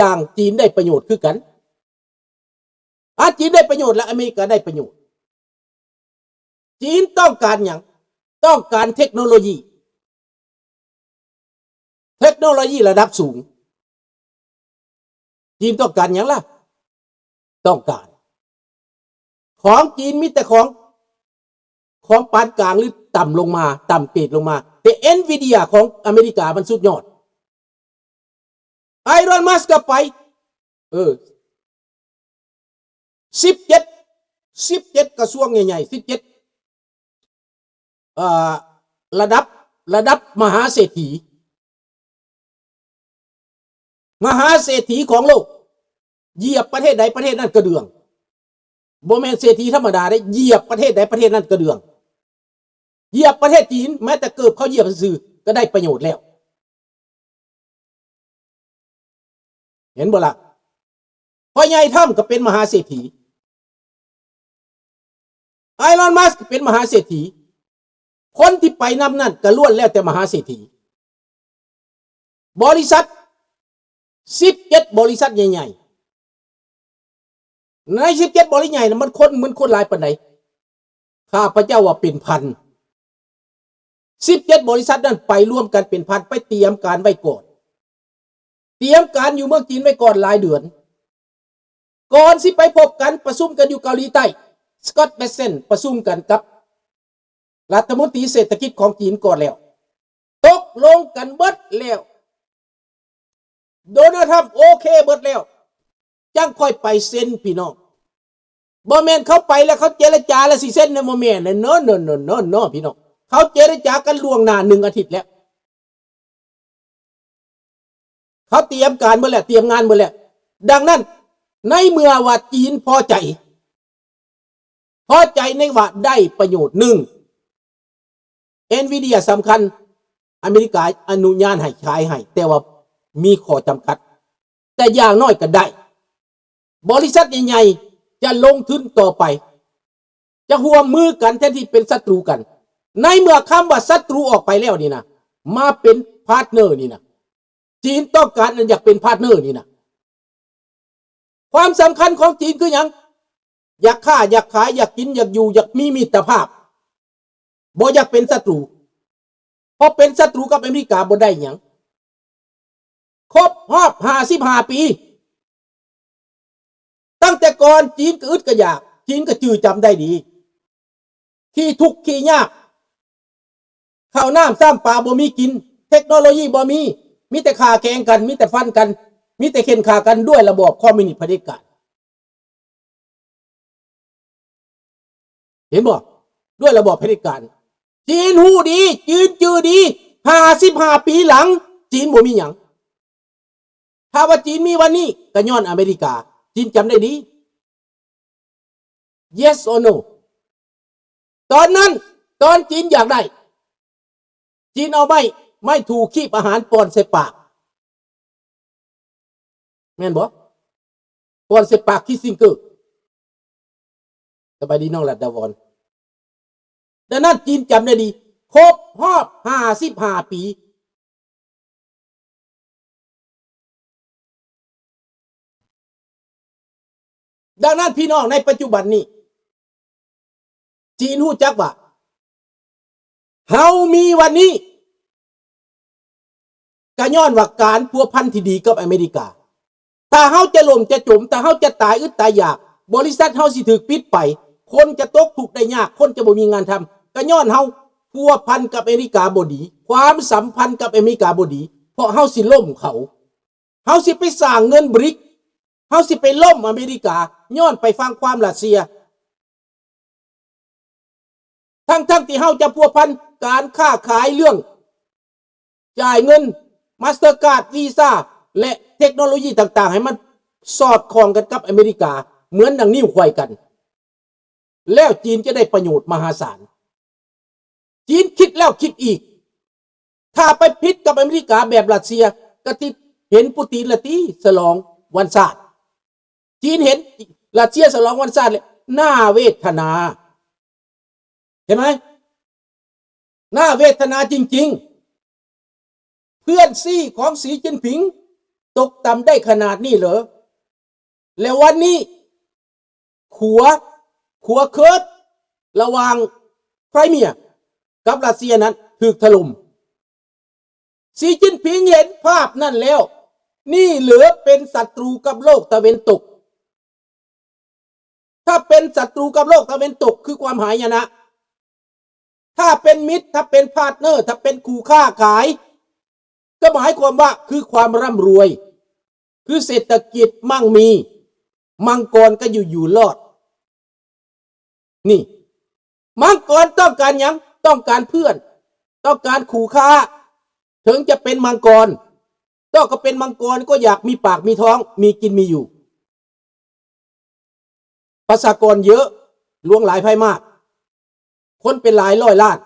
ຢ່າງ ຈີນໄດ້ປະໂຫຍດຄືກັນ. ອາ ຈີນໄດ້ປະໂຫຍດ ແລະ ອາເມລິກາໄດ້ປະໂຫຍດ. ຈີນຕ້ອງການຫຍັງ? ຕ້ອງການເທັກໂນໂລຢີ. ເທັກໂນໂລຢີລະດັບສູງ. ຈີນຕ້ອງການຫຍັງລະ? ຕ້ອງການ ຂອງຈີນມີແຕ່ຂອງ ຂອງປານກາງ ຫຼື ຕ່ຳລົງມາ, ຕ່ຳເກຣດລົງມາ. ແຕ່ Nvidia ຂອງອາເມລິກາມັນສຸດຍອດ. ໄອລອນ ມັສ ກໍໄປ ເອີ ສິບເຈັດ ສິບເຈັດກະຊວງໃຫຍ່ໆ ສິບເຈັດ ເອີ ລະດັບ ລະດັບມະຫາເສດຖີ ມະຫາເສດຖີຂອງໂລກ ຢຽບປະເທດໃດປະເທດນັ້ນກະເດືອງ. ບໍ່ແມ່ນເສດຖີທຳມະດາເດ້, ຢຽບປະເທດໃດປະເທດນັ້ນກະເດືອງ. ຢຽບປະເທດຈີນ ແມ້ແຕ່ເກີບເຂົາຢຽບຊື່ໆ ກະໄດ້ປະໂຫຍດແລ້ວ. ເຫັນບໍ່ລະ? ພໍ່ໃຫຍ່ທຳກໍເປັນມະຫາເສດຖີ, ໄອລອນ ມັສ ກໍເປັນມະຫາເສດຖີ, ຄົນທີ່ໄປນຳນັ້ນກໍລ້ວນແລ້ວແຕ່ມະຫາເສດຖີ. ບໍລິສັດສິບເຈັດບໍລິສັດໃຫຍ່ໆ, ໃນສິບເຈັດບໍລິສັດໃຫຍ່ນະ ມັນຄົນ ມັນຄົນຫຼາຍປານໃດ? ຂ້າພະເຈົ້າວ່າເປັນພັນ. ສິບເຈັດບໍລິສັດນັ້ນໄປລວມກັນເປັນພັນ, ໄປຕຽມການໄວ້ກ່ອນ, ຕຽມການຢູ່ເມືອງຈີນໄວ້ກ່ອນຫຼາຍເດືອນ. ກ່ອນຊິໄປພົບກັນ ປະຊຸມກັນຢູ່ເກົາຫຼີໃຕ້, ສະກອດ ເບເຊັນ ປະຊຸມກັນກັບລັດຖະມົນຕີເສດຖະກິດຂອງຈີນກ່ອນແລ້ວ, ຕົກລົງກັນເບິດແລ້ວ. ໂດນັລ ທຣຳ ໂອເຄເບິດແລ້ວ ຈັ່ງຄ່ອຍໄປເຊັນພີ່ນ້ອງ. ບໍ່ແມ່ນເຂົາໄປແລ້ວເຂົາເຈລະຈາແລ້ວຊິເຊັນນະ, ບໍ່ແມ່ນເນາະ ໂນ ໂນ ໂນ ໂນ ພີ່ນ້ອງ. ເຂົາເຈລະຈາກັນລ່ວງໜ້າໜຶ່ງອາທິດແລ້ວ, ເຂົາຕຽມການເບິດແລ້ວ, ຕຽມງານເບິດແລ້ວ. ດັ່ງນັ້ນ ໃນເມື່ອວ່າຈີນພໍໃຈ ພໍໃຈໃນວ່າໄດ້ປະໂຫຍດ, ໜຶ່ງ Nvidia ສຳຄັນ, ອາເມລິກາອະນຸຍາດໃຫ້ຂາຍໃຫ້, ແຕ່ວ່າມີຂໍ້ຈຳກັດ, ແຕ່ຢ່າງໜ້ອຍກໍໄດ້. ບໍລິສັດໃຫຍ່ໆຈະລົງທຶນຕໍ່ໄປ, ຈະຮ່ວມມືກັນແທນທີ່ເປັນສັດຕູກັນ. ໃນເມື່ອຄຳວ່າສັດຕູອອກໄປແລ້ວນີ້ນະ, ມາເປັນພາດເນີນີ້ນະ, ຈີນຕ້ອງການອັນຢາກເປັນພາດເນີນີ້ນະ. ຄວາມສຳຄັນຂອງຈີນຄືຫຍັງ? ຢາກຄ້າ ຢາກຂາຍ ຢາກກິນ ຢາກຢູ່ ຢາກມີມິດຕະພາບ, ບໍ່ຢາກເປັນສັດຕູ. ເພາະເປັນສັດຕູກັບອາເມລິກາບໍ່ໄດ້ຫຍັງ. ຄົບຮອບຫ້າສິບຫ້າປີ, ຕັ້ງແຕ່ກ່ອນຈີນກະອຶດກະຢາກ, ຈີນກະຈື່ຈຳໄດ້ດີ. ຂີ້ທຸກຂີ້ຍາກ, ເຂົ້ານ້ຳຊ້ຳປາບໍ່ມີກິນ, ເທັກໂນໂລຢີບໍ່ມີ, ມີແຕ່ຂ້າແກງກັນ, ມີແຕ່ຟັນກັນ, ມີແຕ່ເຂັ່ນຂ້າກັນດ້ວຍລະບອບຄອມມິວນິດຜະເດັດການ. ເຫັນບໍ່? ດ້ວຍລະບອບຜະເດັດການ. ຈີນຮູ້ດີ, ຈີນຈື່ດີ, ຫ້າສິບຫ້າປີຫຼັງ ຈີນບໍ່ມີຫຍັງ. ຖ້າວ່າຈີນມີວັນນີ້ ກໍຍ້ອນອາເມລິກາ, ຈີນຈຳໄດ້ດີ. Yes or no? ຕອນນັ້ນ ຕອນຈີນຢາກໄດ້, ຈີນເອົາໄມ້ ໄມ້ຖູ່ຄີບອາຫານປ້ອນໃສ່ປາກ, ແມ່ນບໍ່? ປ້ອນໃສ່ປາກຄິດຊິງເກີ. ສະບາຍດີນ້ອງລັດດາວອນ. ດັ່ງນັ້ນ ຈີນຈຳໄດ້ດີ, ຄົບຮອບຫ້າສິບຫ້າປີ. ດັ່ງນັ້ນ ພີ່ນ້ອງ, ໃນປັດຈຸບັນນີ້ ຈີນຮູ້ຈັກວ່າ ເຮົາມີວັນນີ້ ກໍຍ້ອນວ່າການພົວພັນທີ່ດີກັບອາເມລິກາ. ຖ້າເຮົາຈະລົ້ມຈະຈົມ, ຖ້າເຮົາຈະຕາຍອຶດຕາຍຢາກ, ບໍລິສັດເຮົາຊິຖືກປິດໄປ, ຄົນຈະຕົກທຸກໄດ້ຍາກ, ຄົນຈະບໍ່ມີງານທຳ, ກໍຍ້ອນເຮົາພົວພັນກັບອາເມລິກາບໍ່ດີ, ຄວາມສຳພັນກັບອາເມລິກາບໍ່ດີ, ເພາະເຮົາຊິລົ້ມເຂົາ. ເຮົາຊິໄປສ້າງເງິນບຣິກ, ເຮົາຊິໄປລົ້ມອາເມລິກາ, ຍ້ອນໄປຟັງຄວາມຣັດເຊຍ. ທັງໆທີ່ເຮົາຈະພົວພັນການຄ້າຂາຍເລື່ອງຈ່າຍເງິນ Mastercard, Visa ແລະ ເທັກໂນໂລຢີຕ່າງໆ ໃຫ້ມັນສອດຄ່ອງກັນກັບອາເມລິກາ ເໝືອນດັ່ງນິ້ວໄຂວ້ກັນ, ແລ້ວຈີນຈະໄດ້ປະໂຫຍດມະຫາສານ. ຈີນຄິດແລ້ວຄິດອີກ, ຖ້າໄປຜິດກັບອາເມລິກາແບບຣັດເຊຍ ກະຕິເຫັນປູຕີນລະຕິສະຫຼອງວັນຊາດ. ຈີນເຫັນຣັດເຊຍສະຫຼອງວັນຊາດແລ້ວໜ້າເວທະນາ. ເຫັນໄໝ? ໜ້າເວທະນາຈິງໆ. ເພື່ອນຊີຂອງສີຈິ້ນຜິງ ໂຕ ຕົກຕ່ຳໄດ້ຂະໜາດນີ້ເລີ? ແລະ ວັນນີ້ ຂົວ ຂົວເຄີດລະຫວ່າງໄຄຣເມຍກັບຣັດເຊຍນັ້ນຖືກຖະຫຼົ່ມ. ສີຈິ້ນຜິງເຫັນພາບນັ້ນແລ້ວ, ນີ້ເຫຼືອເປັນສັດຕູກັບໂລກຕາເວັນຕົກ. ຖ້າເປັນສັດຕູກັບໂລກຕາເວັນຕົກ ຄືຄວາມຫາຍະນະ. ຖ້າເປັນມິດ, ຖ້າເປັນພາດເນີ, ຖ້າເປັນຄູ່ຄ້າຂາຍ, ກໍໝາຍຄວາມວ່າຄືຄວາມຮ່ຳລວຍ, ຄືເສດຖະກິດມັ່ງມີ, ມັງກອນກໍຢູ່ ຢູ່ລອດ. ນີ້ ມັງກອນຕ້ອງການຫຍັງ? ຕ້ອງການເພື່ອນ, ຕ້ອງການຄູ່ຄ້າ. ເຖິງຈະເປັນມັງກອນ, ເຈົ້າກໍເປັນມັງກອນ ກໍຢາກມີປາກມີທ້ອງ, ມີກິນມີຢູ່. ປະຊາກອນເຍອະ, ຫຼວງຫຼາຍໄພມາກ, ຄົນເປັນຫຼາຍຮ້ອຍລ້ານ,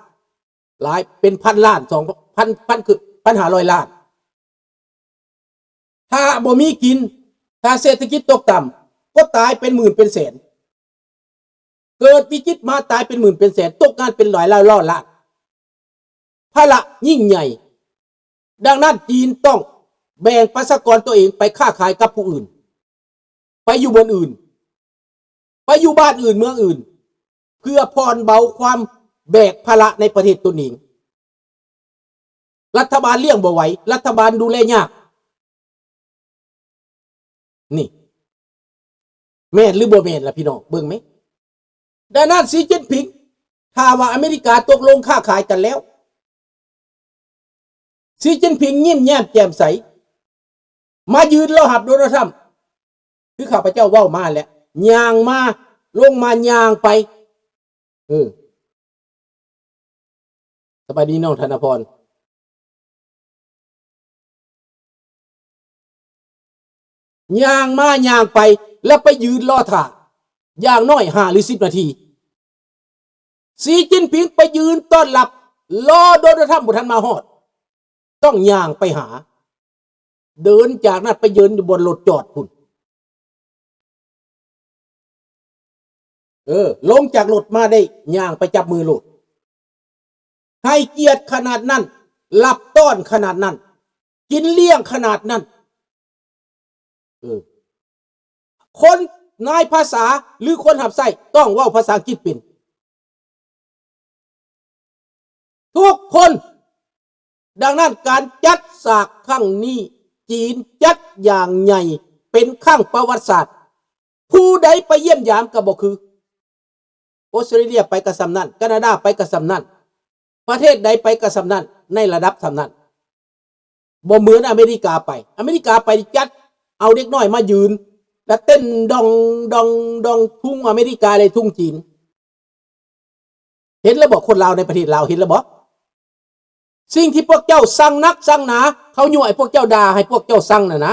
ຫຼາຍເປັນພັນລ້ານ, ສອງພັນ, ພັນ ຄື ພັນຫ້າຮ້ອຍລ້ານ. ຖ້າບໍ່ມີກິນ, ຖ້າເສດຖະກິດຕົກຕ່ຳ, ກໍຕາຍເປັນໝື່ນເປັນແສນ. ເກີດວິກິດມາຕາຍເປັນໝື່ນເປັນແສນ, ຕົກງານເປັນຫຼາຍຮ້ອຍລ້ານ. ພາລະຍິ່ງໃຫຍ່. ດັ່ງນັ້ນ ຈີນຕ້ອງແບ່ງປະຊາກອນຕົວເອງໄປຄ້າຂາຍກັບຜູ້ອື່ນ, ໄປຢູ່ບ່ອນອື່ນ, ໄປຢູ່ບ້ານອື່ນເມືອງອື່ນ, ເພື່ອຜ່ອນເບົາຄວາມແບກພາລະໃນປະເທດຕົນເອງ. ລັດຖະບານລ້ຽງບໍ່ໄຫວ, ລັດຖະບານດູແລຍາກ. ນີ້ ແມ່ນຫຼືບໍ່ແມ່ນລະພີ່ນ້ອງ? ເບິ່ງແມ. ດັ່ງນັ້ນ ສີຈິ້ນຜິງ ຖ້າວ່າອາເມລິກາຕົກລົງຄ້າຂາຍກັນແລ້ວ, ສີຈິ້ນຜິງຍິ້ມແຍ້ມແຈ່ມໃສ ມາຢືນລໍຮັບໂດນັລ ທຣຳ ຄືຂ້າພະເຈົ້າເວົ້າມາແຫຼະ, ຍ່າງມາ, ລົງມາ, ຍ່າງໄປ. ເອີ ສະບາຍດີນ້ອງທະນະພອນ. ຍ່າງມາຍ່າງໄປ ແລ້ວໄປຢືນລໍຖ້າ ຢ່າງໜ້ອຍຫ້າຫຼືສິບນາທີ. ສີຈິ້ນຜິງໄປຢືນຕ້ອນຮັບ ລໍໂດນັລ ທຣຳບໍ່ທັນມາຮອດ, ຕ້ອງຍ່າງໄປຫາ. ເດີນຈາກນັ້ນໄປຢືນຢູ່ບ່ອນລົດຈອດພຸ້ນ. ເອີ ລົງຈາກລົດມາໄດ້ຍ່າງໄປຈັບມືໂລດ. ໃຫ້ກຽດຂະໜາດນັ້ນ, ຮັບຕ້ອນຂະໜາດນັ້ນ, ກິນລ້ຽງຂະໜາດນັ້ນ. ເອີ ຄົນນາຍພາສາ ຫຼື ຄົນຮັບໃຊ້ ຕ້ອງເວົ້າພາສາອັງກິດເປັນ. ທຸກຄົນ. ດັ່ງນັ້ນ ການຈັດສາກຄັ້ງນີ້ ຈີນຈັດຢ່າງໃຫຍ່ ເປັນຄັ້ງປະຫວັດສາດ. ຜູ້ໃດໄປຢ້ຽມຢາມກໍບໍ່ຄື. ອອສເຕຣເລຍໄປກໍສ່ຳນັ້ນ, ການາດາໄປກໍສ່ຳນັ້ນ, ປະເທດໃດໄປກໍສ່ຳນັ້ນ, ໃນລະດັບສ່ຳນັ້ນ. ບໍ່ເໝືອນອາເມລິກາໄປ. ອາເມລິກາໄປຈັດເອົາເດັກນ້ອຍມາຢືນ ແລ້ວເຕັ້ນດອງ ດອງ ດອງ ທຸງອາເມລິກາ ແລະ ທຸງຈີນ. ເຫັນແລ້ວບໍ່? ຄົນລາວໃນປະເທດລາວເຫັນແລ້ວບໍ່? ສິ່ງທີ່ພວກເຈົ້າຊັງໜັກຊັງໜາ, ເຂົາຍົວະໃຫ້ພວກເຈົ້າ, ດ່າໃຫ້ພວກເຈົ້າຊັງນັ້ນນະ.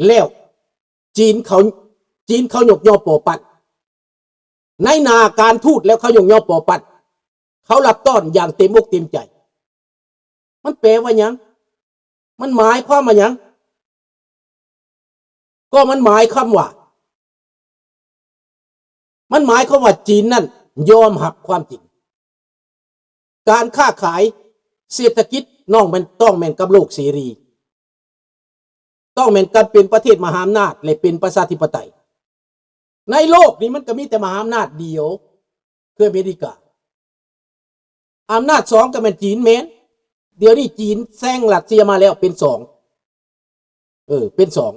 ແລ້ວຈີນເຂົາ, ຈີນເຂົາຍົກຍໍປໍປັ້ນ ໃນໜ້າການທູດ, ແລ້ວເຂົາຍົກຍໍປໍປັ້ນ, ເຂົາຮັບຕ້ອນຢ່າງເຕັມອົກເຕັມໃຈ. ມັນແປວ່າຫຍັງ? ມັນໝາຍຄວາມວ່າຫຍັງ? ກໍມັນໝາຍຄວາມວ່າ, ມັນໝາຍຄວາມວ່າຈີນນັ້ນຍອມຮັບຄວາມຈິງ. ການຄ້າຂາຍ, ເສດຖະກິດ ນ້ອງແມ່ນ, ຕ້ອງແມ່ນກັບໂລກເສລີ, ຕ້ອງແມ່ນກັບເປັນປະເທດມະຫາອຳນາດ ແລະ ເປັນປະຊາທິປະໄຕ. ໃນໂລກນີ້ມັນກໍມີແຕ່ມະຫາອຳນາດດຽວ ຄືອາເມລິກາ. ອຳນາດສອງກໍແມ່ນຈີນ, ແມ່ນ. ດຽວນີ້ຈີນແຊງຣັດເຊຍມາແລ້ວເປັນສອງ. ເອີ ເປັນສອງ.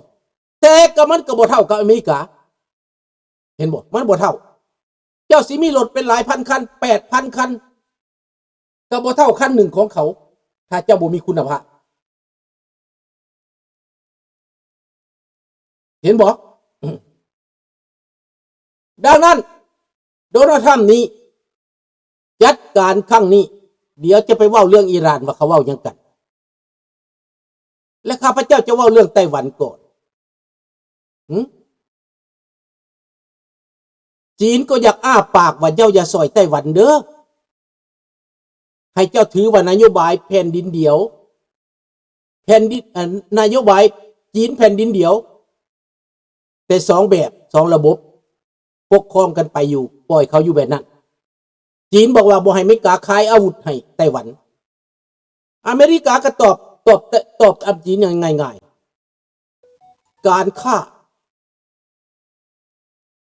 ແຕ່ກໍມັນກໍບໍ່ເທົ່າກັບອາເມລິກາ. ເຫັນບໍ່? ມັນບໍ່ເທົ່າ. ເຈົ້າຊິມີລົດເປັນຫຼາຍພັນຄັນ, ແປດພັນຄັນ, ກໍບໍ່ເທົ່າຄັນໜຶ່ງຂອງເຂົາ, ຖ້າເຈົ້າບໍ່ມີຄຸນນະພາບ. ເຫັນບໍ່? ດັ່ງນັ້ນ ໂດນັລ ທຣຳ ນີ້ ຈັດການຄັ້ງນີ້, ດຽວຈະໄປເວົ້າເລື່ອງອີຣານວ່າເຂົາເວົ້າຫຍັງກັນ. ແລະ ຂ້າພະເຈົ້າຈະເວົ້າເລື່ອງໄຕ້ຫວັນກ່ອນ. ຫື? ຈີນກໍຢາກອ້າປາກວ່າ ເຈົ້າຢ່າຊ່ອຍໄຕ້ຫວັນເດີ້. ໃຫ້ເຈົ້າຖືວ່ານະໂຍບາຍແຜ່ນດິນດຽວ, ແຜ່ນດິນ, ເອີ, ນະໂຍບາຍຈີນແຜ່ນດິນດຽວ, ແຕ່ສອງແບບ, ສອງລະບົບ, ປົກຄອງກັນໄປຢູ່, ປ່ອຍເຂົາຢູ່ແບບນັ້ນ. ຈີນບອກວ່າບໍ່ໃຫ້ອາເມລິກາຂາຍອາວຸດໃຫ້ໄຕ້ຫວັນ. ອາເມລິກາກໍຕອບ ຕອບ ຕອບກັບຈີນຢ່າງງ່າຍໆ ການຄ້າ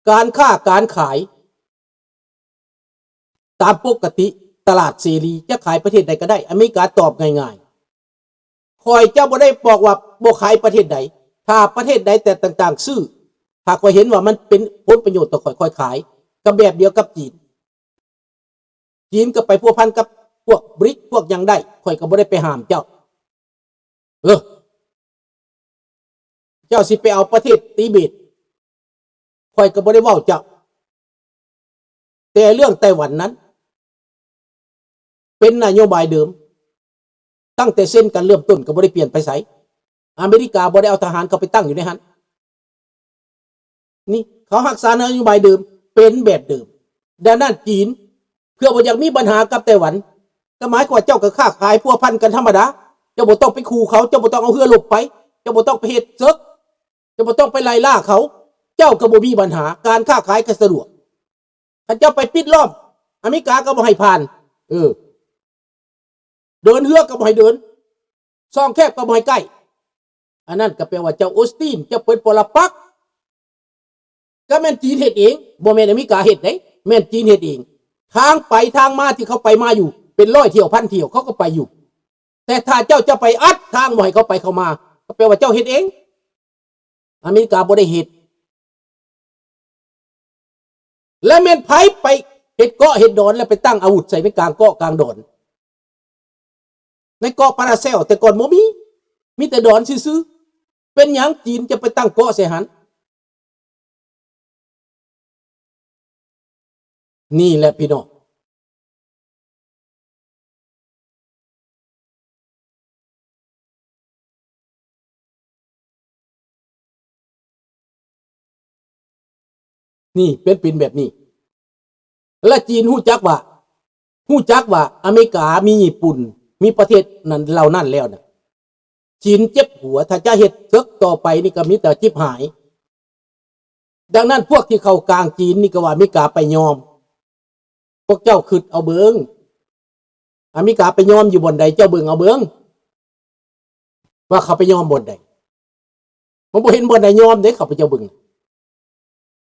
ການຄ້າການຂາຍ ຕາມປົກກະຕິຕະຫຼາດເສລີ ຈະຂາຍປະເທດໃດກໍໄດ້. ອາເມລິກາຕອບງ່າຍໆ ຂ້ອຍຈະບໍ່ໄດ້ບອກວ່າບໍ່ຂາຍປະເທດໃດ. ຖ້າປະເທດໃດແຕ່ຕ່າງໆຊື້ ຖ້າຂ້ອຍເຫັນວ່າມັນເປັນຜົນປະໂຫຍດຕໍ່ຂ້ອຍ ຂ້ອຍຂາຍ. ກໍແບບດຽວກັບຈີນ. ຈີນກໍໄປພົວພັນກັບພວກ บริก ພວກຫຍັງໄດ້ ຂ້ອຍກໍບໍ່ໄດ້ໄປຫ້າມເຈົ້າ. ເອີ ເຈົ້າຊິໄປເອົາປະເທດຕີເບດ ຂ້ອຍກໍບໍ່ໄດ້ເວົ້າເຈົ້າ. ແຕ່ເລື່ອງໄຕ້ຫວັນນັ້ນ ເປັນນະໂຍບາຍເດີມ. ຕັ້ງແຕ່ເຊັນກັນເລີ່ມຕົ້ນກໍບໍ່ໄດ້ປ່ຽນໄປໃສ. ອາເມລິກາບໍ່ໄດ້ເອົາທະຫານເຂົ້າໄປຕັ້ງຢູ່ໃນຫັ້ນ. ນີ້ເຂົາຮັກສານະໂຍບາຍເດີມ ເປັນແບບເດີມ. ດັ່ງນັ້ນຈີນ ເພື່ອບໍ່ຢາກມີບັນຫາກັບໄຕ້ຫວັນ ກໍໝາຍຄວາມວ່າເຈົ້າກໍຄ້າຂາຍພົວພັນກັນທຳມະດາ. ເຈົ້າບໍ່ຕ້ອງໄປຂູ່ເຂົາ, ເຈົ້າບໍ່ຕ້ອງເອົາເຮືອລົບໄປ, ເຈົ້າບໍ່ຕ້ອງໄປເຮັດເສິກ, ເຈົ້າບໍ່ຕ້ອງໄປໄລ່ລ່າເຂົາ, ເຈົ້າກໍບໍ່ມີບັນຫາ, ການຄ້າຂາຍກໍສະດວກ. ຄັນເຈົ້າໄປປິດລ້ອມ ອາເມລິກາກໍບໍ່ໃຫ້ຜ່ານ. ເອີ ເດີນເຮືອກໍບໍ່ໃຫ້ເດີນ, ຊ່ອງແຄບກໍບໍ່ໃຫ້ໃກ້. ອັນນັ້ນກໍແປວ່າເຈົ້າໂອສຕິນ ເຈົ້າເປັນປໍລະປັກ. ກໍແມ່ນຈີນເຮັດເອງ, ບໍ່ແມ່ນອາເມລິກາເຮັດເດ້, ແມ່ນຈີນເຮັດເອງ. ທາງໄປທາງມາທີ່ເຂົາໄປມາຢູ່ເປັນຮ້ອຍຖ້ຽວພັນຖ້ຽວ ເຂົາກໍໄປຢູ່. ແຕ່ຖ້າເຈົ້າຈະໄປອັດທາງບໍ່ໃຫ້ເຂົາໄປເຂົ້າມາ ກໍແປວ່າເຈົ້າເຮັດເອງ. ອາເມລິກາບໍ່ໄດ້ເຮັດ. ແລະແມ່ນໃຜໄປເຮັດເກາະເຮັດດອນ ແລະໄປຕັ້ງອາວຸດໃສ່ໃນກາງເກາະກາງດອນ? ໃນເກາະປາຣາເຊວແຕ່ກ່ອນບໍ່ມີ, ມີແຕ່ດອນຊື່ໆ. ເປັນຫຍັງຈີນຈະໄປຕັ້ງເກາະໃສ່ຫັ້ນ? ນີ້ແຫຼະພີ່ນ້ອງ. ນີ້ເປັນ ເປັນແບບນີ້. ແລະຈີນຮູ້ຈັກວ່າ ຮູ້ຈັກວ່າອາເມລິກາມີຍີ່ປຸ່ນ ມີປະເທດນັ້ນເຫຼົ່ານັ້ນແລ້ວນະ ຈີນເຈັບຫົວ. ຖ້າຈະເຮັດເສິກຕໍ່ໄປນີ້ກໍມີແຕ່ຈິບຫາຍ. ດັ່ງນັ້ນພວກທີ່ເຂົ້າກາງຈີນນີ້ກໍວ່າອາເມລິກາໄປຍອມ. ພວກເຈົ້າຄິດເອົາເບິ່ງ ອາເມລິກາໄປຍອມຢູ່ບ່ອນໃດ? ເຈົ້າເບິ່ງເອົາເບິ່ງ ວ່າເຂົາໄປຍອມບ່ອນໃດ? ມັນບໍ່ເຫັນບ່ອນໃດຍອມເດ້ ຂ້າພະເຈົ້າເບິ່ງ.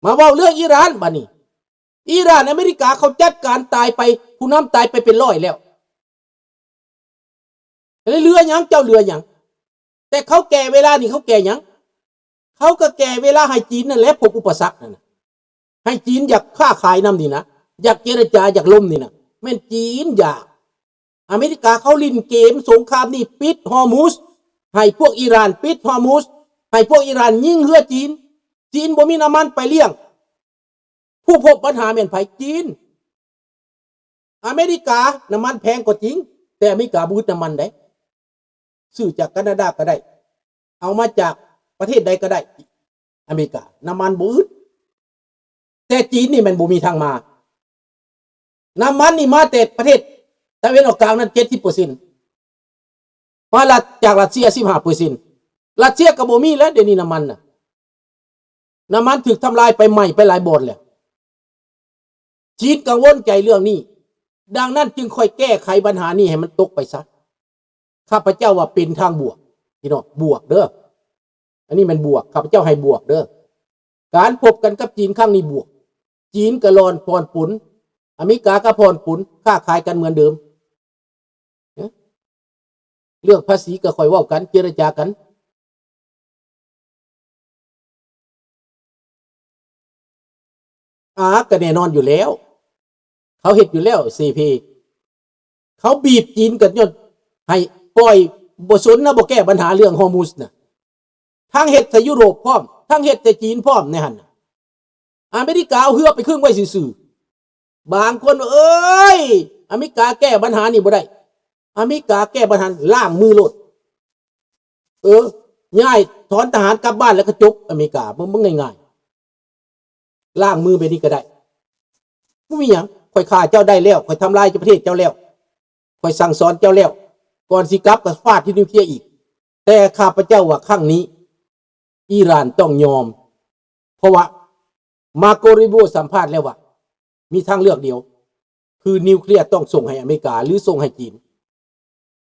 ມາເວົ້າເລື່ອງອີຣານບາດນີ້. ອີຣານ ອາເມລິກາເຂົາຈັດການຕາຍໄປ ຜູ້ນຳຕາຍໄປເປັນຮ້ອຍແລ້ວ. ແລ້ວເຫຼືອຫຍັງ? ເຈົ້າເຫຼືອຫຍັງ? ແຕ່ເຂົາແກ່ເວລານີ້ ເຂົາແກ່ຫຍັງ? ເຂົາກໍແກ່ເວລາໃຫ້ຈີນນັ້ນແຫຼະ ພົບອຸປະສັກນັ້ນນະ. ໃຫ້ຈີນຢາກຄ້າຂາຍນຳນີ້ນະ, ຢາກເຈລະຈາ, ຢາກລົມນີ້ນະ, ແມ່ນຈີນຢາກ. ອາເມລິກາເຂົາຫຼິ້ນເກມສົງຄາມນີ້, ປິດຮອມຸດ, ໃຫ້ພວກອີຣານປິດຮອມຸດ, ໃຫ້ພວກອີຣານຍິງເຮືອຈີນ. ຈີນບໍ່ມີນ້ຳມັນໄປລ້ຽງ. ຜູ້ພົບບັນຫາແມ່ນໃຜ? ຈີນ. ອາເມລິກາ ນ້ຳມັນແພງກໍຈິງ, ແຕ່ອາເມລິກາບໍ່ອຶດນ້ຳມັນໃດ. ຊື້ຈາກການາດາກໍໄດ້, ເອົາມາຈາກປະເທດໃດກໍໄດ້, ອາເມລິກາ ນ້ຳມັນບໍ່ອຶດ. ແຕ່ຈີນນີ້ແມ່ນບໍ່ມີທາງມາ. ນ້ຳມັນນີ້ມາແຕ່ປະເທດຕາເວັນອອກກາງນັ້ນ ເຈັດສິບເປີເຊັນ, ມາລັດ ຈາກຣັດເຊຍ ສິບຫ້າເປີເຊັນ. ຣັດເຊຍກໍບໍ່ມີແລ້ວ ດຽວນີ້ນ້ຳມັນນະ. ນ້ຳມັນຖືກທຳລາຍໄປ ໄໝ້ໄປຫຼາຍບ່ອນແລ້ວ. ຈີນກັງວົນໃຈເລື່ອງນີ້, ດັ່ງນັ້ນຈຶ່ງຄ່ອຍແກ້ໄຂບັນຫານີ້ໃຫ້ມັນຕົກໄປຊະ. ຂ້າພະເຈົ້າວ່າເປັນທາງບວກ, ພີ່ນ້ອງ, ບວກເດີ້. ອັນນີ້ແມ່ນບວກ, ຂ້າພະເຈົ້າໃຫ້ບວກເດີ້. ການພົບກັນກັບຈີນຄັ້ງນີ້ບວກ. ຈີນກໍລອນຜ່ອນປົນ, ອາເມລິກາກໍຜ່ອນປົນ, ຄ້າຂາຍກັນເໝືອນເດີມ. ເລື່ອງພາສີກໍຄ່ອຍເວົ້າກັນ, ເຈລະຈາກັນ. ອາ ກໍແນ່ນອນຢູ່ແລ້ວ, ເຂົາເຮັດຢູ່ແລ້ວ ເສເພ. ເຂົາບີບຈີນກັນຍ້ອນໃຫ້ປ່ອຍ, ບໍ່ສົນນະ, ບໍ່ແກ້ບັນຫາເລື່ອງຮອມຸດນະ. ທັງເຮັດໃສ່ຢູໂຣບພ້ອມ, ທັງເຮັດໃສ່ຈີນພ້ອມໃນຫັ້ນນະ. ອາເມລິກາເອົາເຮືອໄປຄຶງໄວ້ຊື່ໆ. ບາງຄົນວ່າ ເອີຍ ອາເມລິກາແກ້ບັນຫານີ້ບໍ່ໄດ້. ອາເມລິກາແກ້ບັນຫາ ລ້າງມືໂລດ. ເອີ ຍ້າຍ ຖອນທະຫານກັບບ້ານແລ້ວກໍຈົບ. ອາເມລິກາ ເບິ່ງງ່າຍໆ ລ້າງມືແບບນີ້ກໍໄດ້. ບໍ່ມີຫຍັງ, ຂ້ອຍຂ້າເຈົ້າໄດ້ແລ້ວ, ຂ້ອຍທຳລາຍປະເທດເຈົ້າແລ້ວ, ຂ້ອຍສັ່ງສອນເຈົ້າແລ້ວ, ກ່ອນຊິກັບກໍຟາດທີ່ນິວເຄລຍອີກ. ແຕ່ຂ້າພະເຈົ້າວ່າຄັ້ງນີ້ ອີຣານຕ້ອງຍອມ, ເພາະວ່າມາໂກ ຣູບິໂອ ສຳພາດແລ້ວວ່າ ມີທາງເລືອກດຽວ, ຄືນິວເຄລຍຕ້ອງສົ່ງໃຫ້ອາເມລິກາ ຫຼື ສົ່ງໃຫ້ຈີນ.